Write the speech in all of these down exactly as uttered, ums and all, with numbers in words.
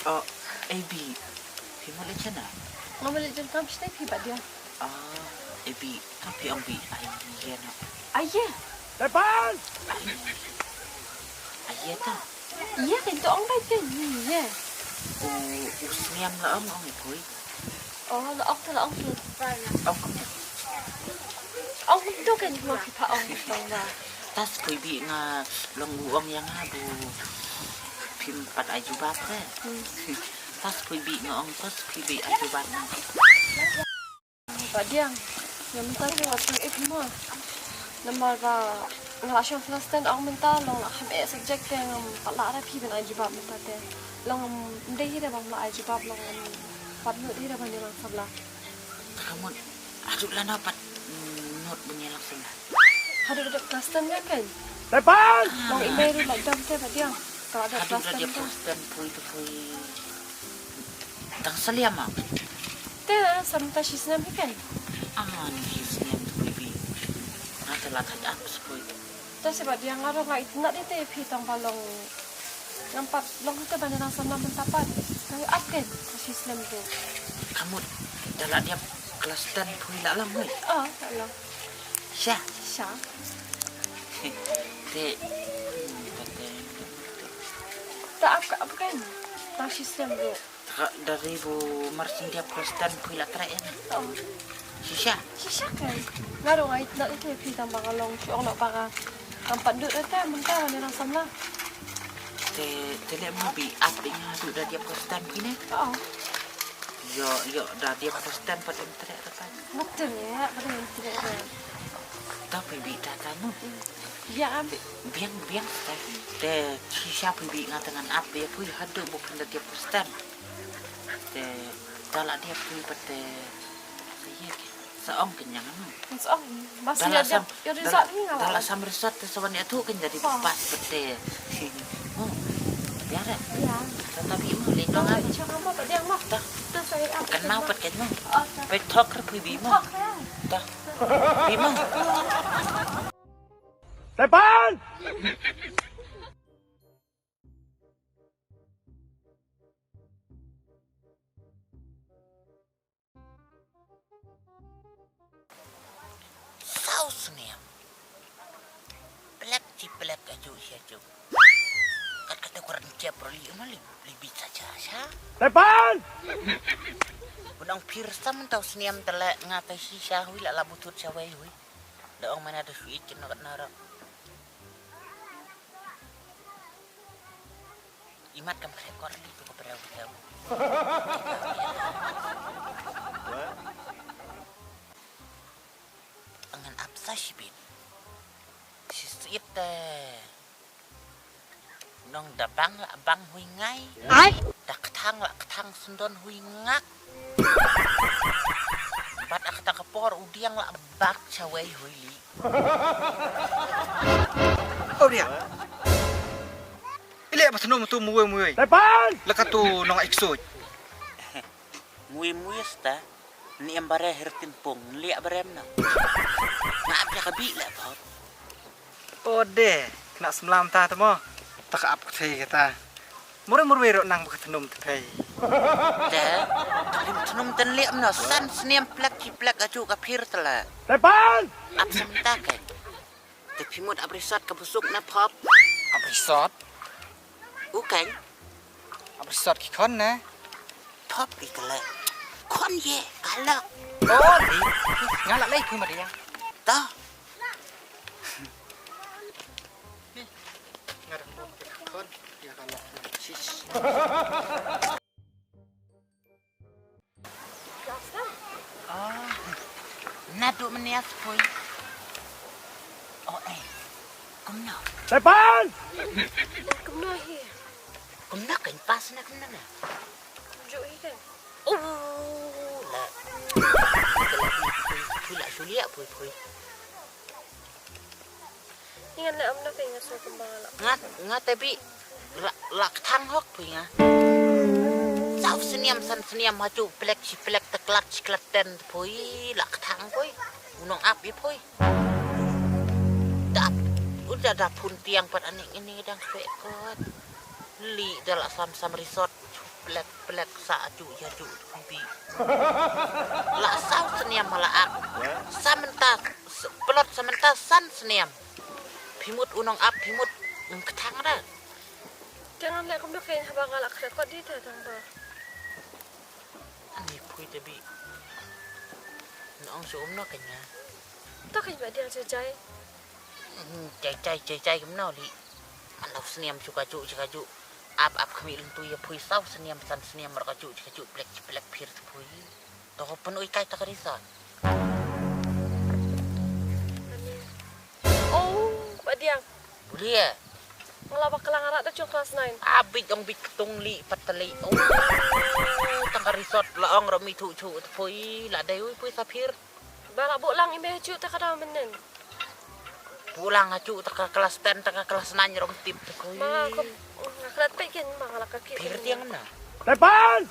Oh, Ebi. Phi mut leit shano? Nga mut leit donkam shatei phi Bah Diang. Ah, Ebi, ka phi ong Bi, ai ïa na. Ai ïa. Tepan! Ai ïa ta. Ïa kan to ong bai kan ïa. U, u sniam la ong ong pui. Oh, la ong to la ong to. Ong kumno? Ong to kan ma phi pa ong to na. Tas pui Bi nga long u ong ïa nga bu phim pat ai jubab te. Hmm. Tas pui Bi nga ong tas pui Bi ai jubab na. Bah Diang, nga mynta te wat pyneh phi mo. Namar ba nga la shong class ten ong mynta long la kham eh subject te ngam pat lah re phi ban ai jubab mynta te. Long ym dei hi re ba ngam lah ai jubab long ym pat nud hi re ban ïalang samla. Ka mut haduh lano pat, mm, nud ban ïalang samla. Haduh dep class ten ne kan. Tepan! Long i mei ruh la dam te Bah Diang. Ka la dep class ten te. Haduh dep class ten pui te pui. Dang saliam ma. Te sa mynta shi snem hi kan. Aman shi snem tu pui Bi. Nga te la thait ap sa pui. Te shi Bah Diang nga ruh nga itynnad ïa te phi tang ba long ngam pat long te ban ïalang samla mynta pat. Nga ap kan shi snem tu. Ka mut da la dep class ten pui la lang wei. Oh, la lang. Sha. Sha. Te. Hmm, te, te. Ta ap ka ap kan. Tang shi snem tu. Ka da ri bu mar syn diap Kristen phi la treh ïa nga. Oh. Shisha. Shisha kan. Nga ruh nga itynnad ïa phi tang ba nga long shu ong noh ba nga ngam pat nud ïa te mynta ban ïalang samla. Te te leh mo Bi ap ïa nga haduh da diap Kristen phi ne. Oh. Ïoh ïoh da diap Kristen pat ym treh kata. Betul ya, betul ym treh. Ta phi Bi da ta no. Ya am. Biang biang ta. Te shisha phi Bi nga te ngan ap ïa phi haduh bu phin da diap Kristen. Te da la diap phi pat te sa ïa ke sa ong kenyang ano. Sa ong mas da la ïa sam diap ïa da resort la ni nga da la la. Sam resort te sa wan ïa tu ken jadi. Oh. Pas pat te. Oh. Biar ya. Ya. Tata Bi mo le dong. Oh, apa? Insya Allah, Pak Diang, Mak. Dah. Dah saya apa? Kenal pat ken mo. Oh, dah. Pe thok re phi Bi mo. Thok ya. Dah. Bi mo. Tepan! Saw snem. Plek chi plek aju sha aju. Kat kata kuran jep roli ma li li bi cha cha sha. Tepan! Bunang pir sam tau snem tele nga tai shisha hui la la butut sha wei hui. Da ong mana da shu ikin na kat nara. Imat kam khreh kor li tu ko breu breu. Ngan ap sa shibit. Shi sit te. Nong da bang la bang hui ngai. Ai. Da kthang la kthang sendon hui ngak. Bat ak ta ka por u diang la bak chawei hui li. Oh dia. Ile ba thnu mutu muwe muwe. Tepan. La ka tu nong iksoj. Muwe muwe sta. Ni em bare her timpung. Liak bare mna. Nga ap ya ka bi le pot. Ode, kena semlam ta temo. Tak ap kthei kata. Mure mure ro nang baka tenum tethei. Te, tenum ten liak mna san snem plek ki plek aju ka phir tela. Tepan! Ap semta kai. Te phimut ap risot ka busuk na pop. Ap risot? U kai. Ap risot ki kon na. Pop i kala. Kon ye, kala. Oh, ni. Nga la lei phi ma dia. Ta. Nga dah pop ki kon. Ya kala. Sis. Ah, naduh mynne ïa spoi. Oh, eh. Kumno? Tepan! Kumno hi? Kumno kan pas na kumno na? Ju hi kan? Oh, la. Pui la sulia pui pui. Ngan leh amna phi nga sngewthuh ba nga lah. Nga, nga te bi la, la kthang hok phi nga. Saw sniam san sniam ha ju plek shi plek te klat shi klat ten phi la kthang phi. Unong ap i phi. Dap. Udah da phun tiang pat aning ini dang kwek kot. Li da la sam sam resort. plek plek sa aju ya ju phi bi. La saw snem ma la ak. Sa mynta s- plot sa mynta san snem. Phi mut u nong ap phi mut ng kthang da. Te ngan leh kumno kein haba nga la khreh kot di te tang ba. Ani phui te bi. Nong shu um no kanya. To kein ba diang jai jai. Hmm, jai jai jai jai kumno li. Ano snem shu kaju shu kaju. Ap ap khmih lentu ya phui saw snem san snem mar kaju shu kaju plek plek phir te phui. To ko pun ui kai ta ka resort. Oh, ba diang. Buli ya. Nga la ba klang arat da chung class nine. Abit ong bit ketung li pat tali. Oh, tang ka resort la ong ro mi thu chu te phui la dei ui phui sa phir. Ba la bu lang ime chu ta ka da menen. Bu lang ha chu ta ka class ten ta ka class nine rom tip te phui. Ma nga ko nga klat pe ken ma nga la ka ki. Phir tiang na. Tepan!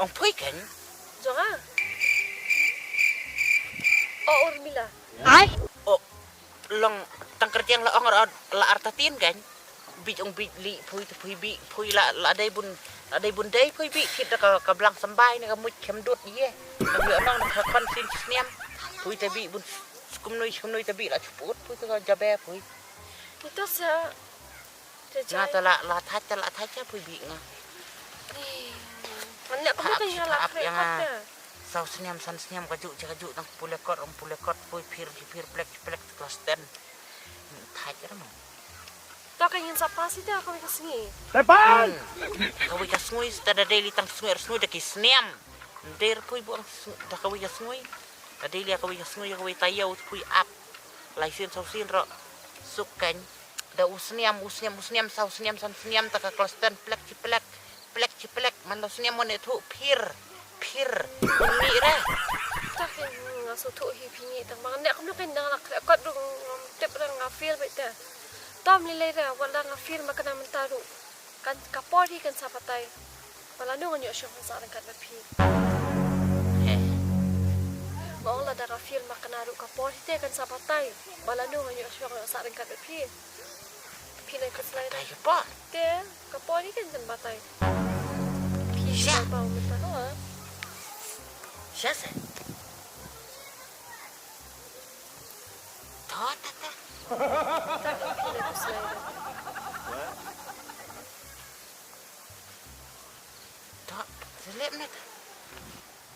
Ong phui ken. Jong ha. O Urmila. Ai. O long tang kertiang la ong la artatin ken. Bit ong bit li phui te phui bi phui la la dei bun la dei bun dei phui bi kit da ka ka blang sambai ne ka muit kem dut ye. Ka bi ong ka kon sin sniam phui te bi bun skum nui skum nui te bi la chuput phui te ka jabe phui. Ito sa. Nga ta la la thach ta la thach phui bi nga. Ane ko ka ya la kre ko te. Saw sniam san sniam ka ju ka ju tang pule kot ong pule kot phui phir phir plek plek class ten. Thait ra mo. To ka ngin sa pas ita ka wei ka sngi. Tepan! Ka wei ka sngi sta da daily tang sngi er sngi da ki sniam. Nder pui buang da ka wei ka sngi. Da daily ka wei ka sngi ka wei ta yau pui ap. Lai sin sau sin ro. Suk kan. Da u sniam u sniam u sniam sau sniam san sniam ta ka class ten plek ki plek. Plek ki plek man lo sniam mo ne thu phir phir. Ni re. Ta kin nga so thu hi phi ni tang bang ne kum kan dang lak kot du ngam tip rang nga feel bit ta. Tom li le ra wala nga feel ma kana mentaru. Kan ka por hi kan sa patai. Bala nu ngan yo shong sa rang kat ba phi. Ma ong la da ka feel ma kana ru ka por hi te kan sa patai. Bala nu ngan yo shong sa rang kat ba phi. Phi lai ka slai. Dai ka pa. Te ka pori kan jan batai. Phi sha ba u mita ho. Sha se. Tho ta ta. Ta ka phi lai ka slai. Tho. Selip na ta.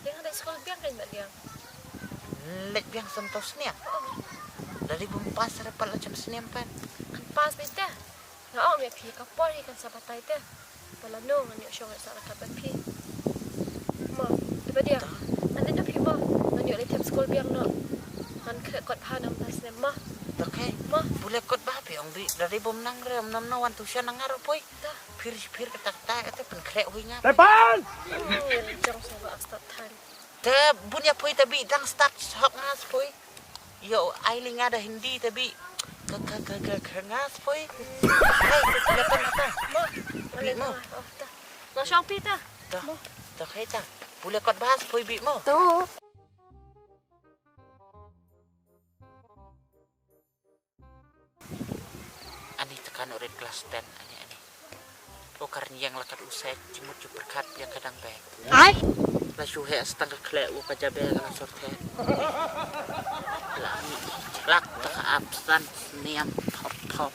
Liang ada sekolah biang kan ba liang. Lek biang sam tau seniam. Oh. Dari bum pas rapat la jam seniam pan. Kan pas bete. Nga ong me phi ka por hi kan sa batai te. Bala no ngan yo shong sa rakat ba phi. Ma, te ba dia. Ande da phi ma. Ngan yo le tem skol biang no. Ngan kre kot bha nam tas ne ma. Okay. Ma. Bule kot bha phi ong bi. Dari bum nang re nam no wan tu sha nang aro poi. Phir phir ka tak tak te pen kre hui nga. Tepan. Jong sa ba asta than. Te bun ya poi te bi dang start hok nga spoi. Yo ai li nga da Hindi te bi. Ka ka ka ka ka nga spoi. Hai te te pa na ta. Mo. Bi mo. Nga shong pi ta. Ta. Ta khai ta. Bule kot bahas poi bi mo. Tu. Ani tekan urit kelas ten ani ani. Okar nyeng lakat usai jimut ju perkat yang kadang be. Ai. La shu he astang ka kle u ka jabe ka la sorte. La ani lak ta ka absan niam pop pop.